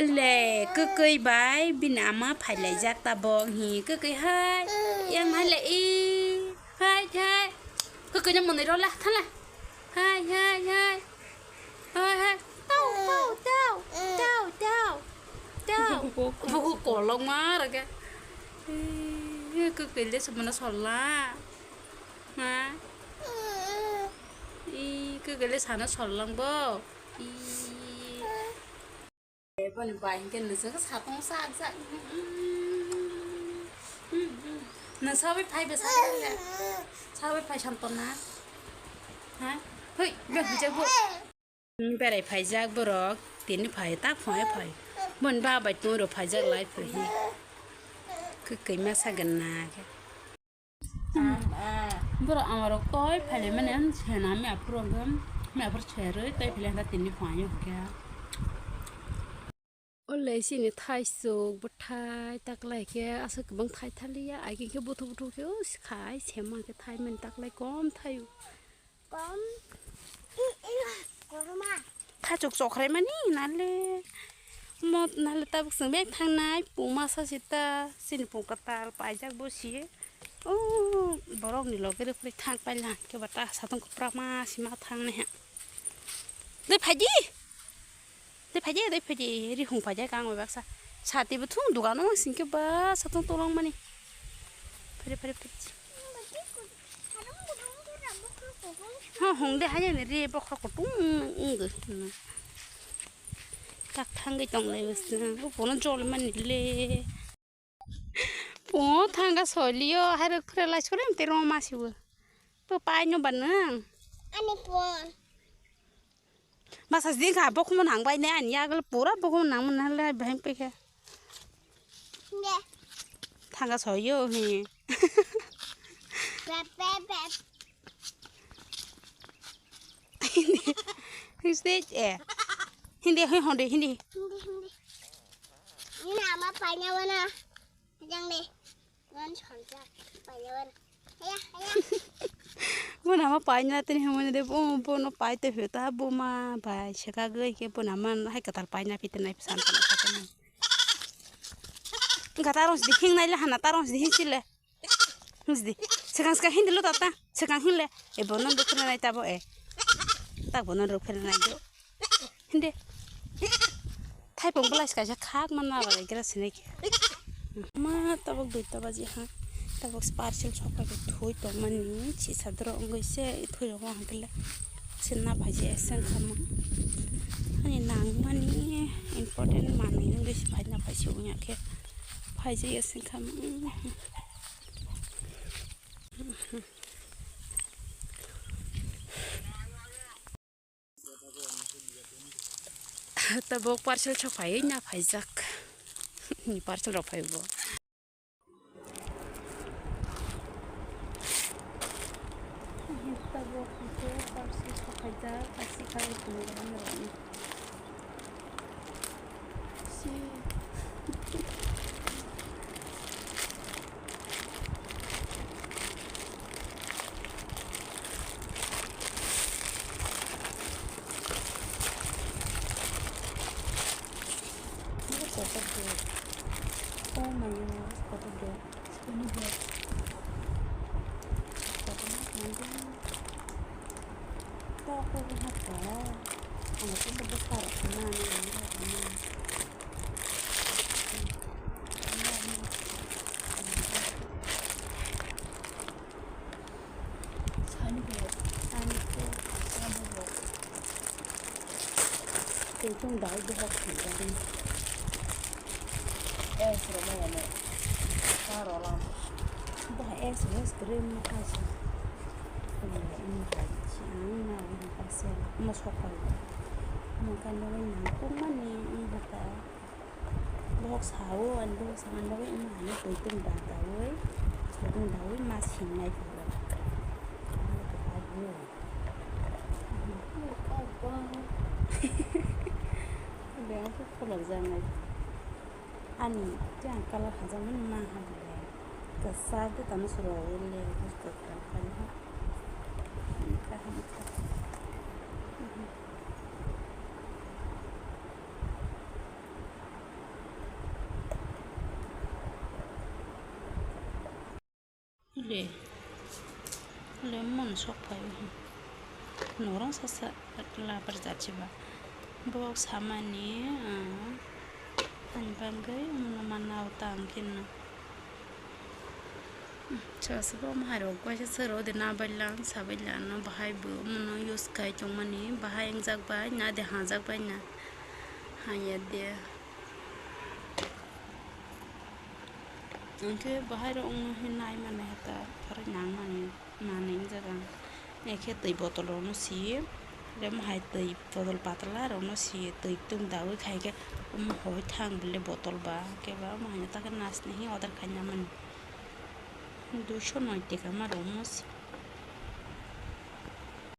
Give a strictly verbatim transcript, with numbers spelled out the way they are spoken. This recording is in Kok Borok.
Le, kwkwi bai bini ama phailaijak tabok hi, kwkwi hai, yang hai le, i, hai, hai, kwkwi no mwnwi rw la, thala, hai, hai, hai, hai, hai, tau, tau, tau, tau, tau, tau, buku kolok ma rwkhe, i, kwkwi le swmano sol la, ha, i, kwkwi le sano sol lang bo, i. Boni bai hinkhe nwswkhe satong sak jak. Nwng sabai phai bwsa khe. Sabai phai santona. Ha? Hoi, be hujak bo. Berai phaijak borok, tini phai, ta phai phai. Boni ba bai tong ro phaijak lai phai hi. Kwkwi ma sa gana khe. Borok amarok toi phaile mani sena mi aphuru hwnkhe mi aphuru serwi toi phaile hwnkhe tini phai hwnkhe. Ole chini thaisuk bwthai taklai khe aswk kwbang thai thaliya, ai khe buthuk buthuk khe o khai sema khe thai mani taklai kom thaio. Kom. Thachuk chokhrai mani nale. Mot nale tabuk chwng bek thangnai puma sa sita chini pung kwtal paijak bo si. O borok ni loge rw phai thang paila khe ba ta satong kwpra ma sima thang ne. Dei phaidi. Dei phaidi, dei phaidi. Ri hung paijak ang bai baksa. Sati bo thung dugan o sing khe ba satong tolong mani. Phari phari phari. Ha, hongde haino ni re bokhorok kutung wngwi. Tak thangwi tonglai bwswk. Bono jol mani le. Pungo thangkha soilio, hairok phwrwlai sore tei roma sibo. To paino ba nwng. Ani phone. Masa sidi kha bokhorok nang bai ne ani yagle pura bokhorok nang mani le bahai pekhe. Nge. Thangkha soyo hi. Pe, pe, pe. Hindi. Hindi, eh. Hindi, hindi, hindi. Hindi, hindi. Ini ama paina wana. Jang de. Wan chonja. Paina wana. Haya, haya. Bo nama paina tini hwnmani de, bo, bono pai te pheta, bo ma bai seka gwi khe bo nama hai kwtal paina phi te nai pisa. Wngkha tarong sidi hingnai le hana, tarong sidi hingsile. Hingsidi. Swkang swkang hindi lo tata. Swkang hinle. E bono rwkhe nai tabo e. Tak bono rwkhe nai do. Hindi. Thaipung belai kaisa khak manna bai gra sinai khe. Ma tabok duita baji ha. Tabok parcel sopai khe thui tongmani sisa doro wngwi se thui rok wngkhe le. Sinna phaiji esen khamung. Ani nangmani important manwi wngwi se phaina phaisi wngya khe. Phaiji esen khamung. Tabok parcel sok phai na phaijak. Parcel rok phai bo. Tabok parcel sok phaijak, kasi kali tong. Oh my God, what a day. Sini deh. Kok ini hati. Ang itu besar. Nah, ini. Sani ko, sani ko, sabo bo. Tei chwng dal bohok thangkha di. Es rwmani ano. Ka rola. Boha es es kwrwi wngkha se. Wngkha se ang na wngkha se. Mo sokhal. Mo kano wngkha mani wngkha ta. Bohok sao, ani bohok sao, ani bagwi wngma ano twi tong da dawi, twi tong dawi ma singnai phulo. Ano to pai bo. Beng khe kholok janai. Ani tei ang colour hajak mani ma ha bole. Kwchak de tamo soro le, busto tamo kani ha. Kaham kha. Lemon sok phai norong sasa labar jachiba. Bok samani, ah, ani bagwi manao tang khenna. Chasabo maharok kaisa sero de na bailang sabailano bahai bo mono use kai tongmani bahai wngjak bai na de hajak bai na hanya de. Hwnkhe bahai rok wngma hinwi nai mani hata phari nang mani manwi wngjago ang. Ekhe twi bottle rokno siye, rem hai twi bottle patla rokno siye, twi tung dawi khai khe omo hoi thang bile bottle ba khe ba omo haino ta khe nasni hi order khaina mani. Duiso noi teka ma rokno si